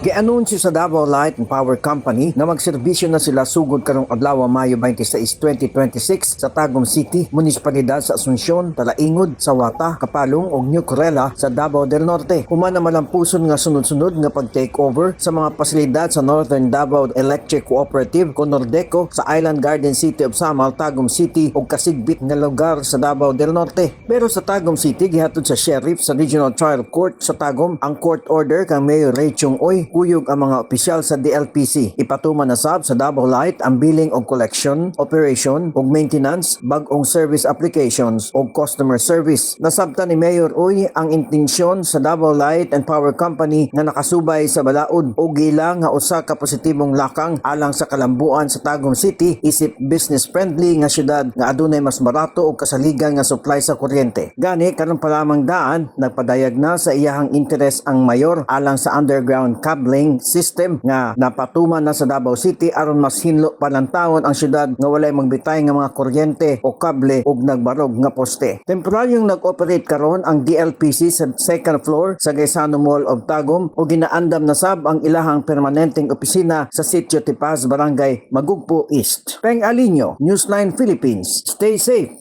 Gianunsyo sa Davao Light and Power Company nga magserbisyo na sila sugod karong adlaw, Mayo 26, 2026 sa Tagum City, Munisipalidad sa Asuncion, Talaingod, Sawata, Kapalong ug New Corella sa Davao del Norte. Human na malampuson nga sunod-sunod nga pag-takeover sa mga pasilidad sa Northern Davao Electric Cooperative o Nordeco sa Island Garden City of Samal, Tagum City ug kasigbit nga lugar sa Davao del Norte. Pero sa Tagum City, gihatod sa sheriff sa Regional Trial Court sa Tagum ang court order kang Mayor Ray Chung Uy kuyog ang mga opisyal sa DLPC. Ipatuman na sab sa Davao Light ang billing og collection, operation ug maintenance, bag-ong service applications ug customer service. Nasabtan ni Mayor Uy ang intensyon sa Davao Light and Power Company nga nakasubay sa balaod ug giila nga usa ka positibong lakang alang sa kalambuan sa Tagum City isip business friendly nga syudad nga adunay mas barato ug kasaligan nga supply sa kuryente. Gani karon pa lamang daan, nagpadayag na sa iyahang interes ang mayor alang sa underground cabling system nga napatuman na sa Davao City aron mas hinlo palantawon ang syudad nga walay magbitay nga mga kuryente o kable ug nagbarog nga poste. Temporaryong nag-operate karon ang DLPC sa second floor sa Gaisano Mall of Tagum ug ginaandam na sab ang ilahang permanenteng opisina sa Sitio Tipas, Barangay Magugpo East. Peng Alinio, Newsline Philippines. Stay safe.